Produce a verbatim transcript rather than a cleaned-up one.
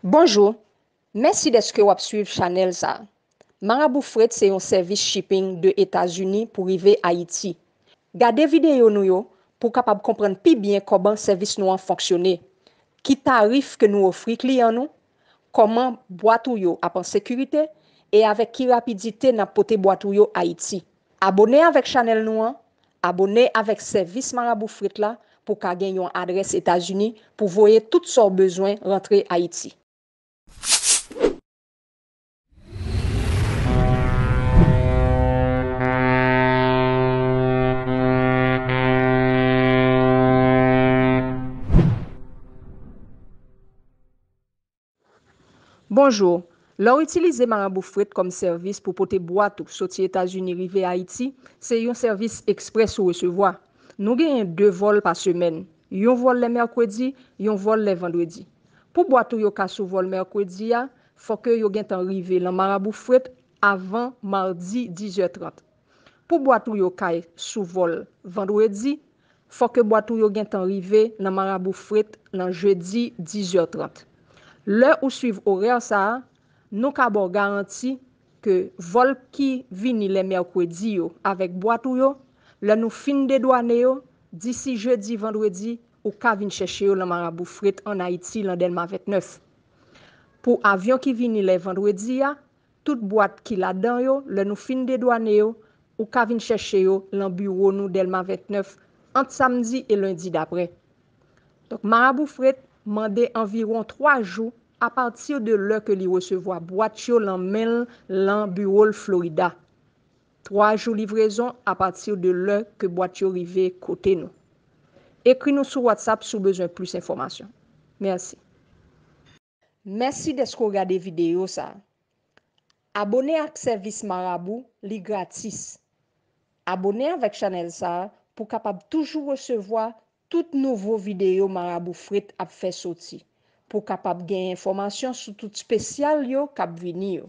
Bonjou, mèsi dèske w ap swiv chanèl sa a. Marabou Fret se yon sèvis shipping de Etazini pou rive Ayiti. Gade videyo nou yo pou w kapab konprann pi byen kòman sèvis nou an fonksyone, ki tarif ke nou ofri kliyan nou, kòman bwat ou yo ap an sekirite e avèk ki rapidite n ap pote bwat ou yo Ayiti. Abone avèk chanèl nou an, abone avèk sèvis Marabou Fret la pou w ka gen yon adrès Etazini pou voye tout sa w bezwen rantre Ayiti. Bonjou. Lè w itilize Marabou Fret kòm sèvis pou pote bwat ou soti Etazini rive Ayiti, se yon sèvis eksprès ou resevwa. Nou genyen de vòl pa semèn, yon vòl lè mèkredi, yon vòl lè vandredi. Pou bwat ou yo ka sou vòl mèkredi a, fòk yo gentan rive nan Marabou Fret avan madi dizè trant. Pou bwat ou yo kay sou vòl vandredi, fòk bwat ou yo gentan rive nan Marabou Fret nan jedi dizè trant. Lè ou swiv orè sa a, nou ka ba w garanti ke vòl ki vini lè mèkredi yo avèk bwat ou yo, lè nou fin dedwane yo, disi jedi, vandredi, ou ka vin chèche yo nan Marabou Fret ann Ayiti, nan Dèlma vennèf. Pou avyon ki vini lè vandredi a, tout bwat ki ladan yo, lè nou fin dedwane yo, ou ka vin chèche yo nan biwo nou Dèlma vennèf ant samdi e lendi daprè. Donk, Marabou Fret mande anviwon twa jou apati de lè ke li resevwa bwat yo nan men l nan biwo l Florida. Twa jou livrezon apati de lè ke bwat yo rive kote nou. Ekri nou sou WhatsApp si w bezwen plis enfòmasyon. Mèsi. Mèsi dèske w gade videyo sa a. Abone ak sèvis Marabou, li gratis. Abone avèk chanèl sa a pou w kapab toujou resevwa tout nouvo videyo Marabou Fret ap fè soti, pou w kapab gen enfòmasyon sou tout espesyal yo k ap vini yo.